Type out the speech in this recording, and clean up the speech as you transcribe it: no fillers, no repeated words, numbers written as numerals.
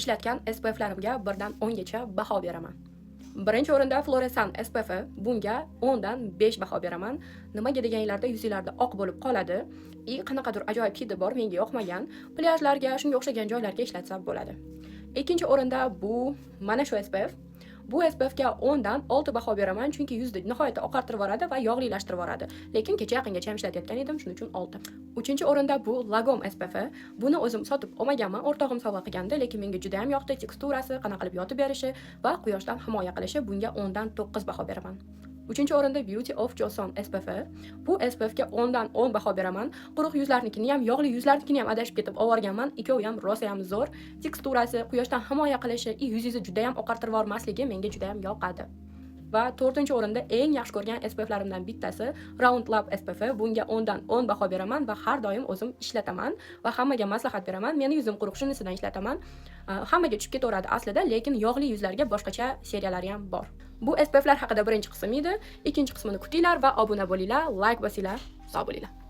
Ishlatgan SPFlarimga 1 dan 10gacha baho beraman. Birinchi o'rinda Floresan SPF. Bunga 10 dan 5 baho beraman. Nimaga deganinglarda, yuzinglarda oq bo'lib qoladi и qanaqadir ajoyib hidi bor, menga yoqmagan. Plyajlarga, shunga o'xshagan joylarga ishlatsa bo'ladi. Ikkinchi o'rinda bu mana shu SPF. Bu SPFga 10 dan 6 baho beraman, chunki yuzni nihoyatda oqartirib yuboradi va yog'lilashtirib yuboradi. Lekin kecha yaqingacha ham ishlatayotgan edim, shuning uchun 6. Uchinchi o'rinda bu Lagom SPF. Buni o'zim sotib olmaganman, o'rtog'im sovg'a qilgandi, lekin menga juda ham yoqdi teksturasi, qanaqa qilib yotib berishi va quyoshdan himoya qilishi. Bunga 10 dan 9 baho beraman. Uchinchi o'rinda Beauty of Joseon SPF. Bu SPFga 10 dan 10 baho beraman. Quruq yuzlarnikini ham, yog'li yuzlarnikini ham adashib ketib olvorganman. Ikkovi ham rosa ham zo'r. Teksturasi, quyoshdan himoya qilishi и yuzingizni juda ham oqartirib yubormasligi menga juda ham yoqadi. Va to'rtinchi o'rinda eng yaxshi ko'rgan SPFlarimdan bittasi Round Lab SPF. Bunga 10 dan 10 baho beraman va har doim o'zim ishlataman va hammaga maslahat beraman. Meni yuzim quruq, shunisidan ishlataman. Hammaga tushib ketaveradi aslida, lekin yog'li yuzlarga boshqacha seriyalari ham bor. Bu SPFlar haqida birinchi qism edi. Ikkinchi qismini kutinglar va obuna bo'linglar, layk bosinglar. Sog' bo'linglar.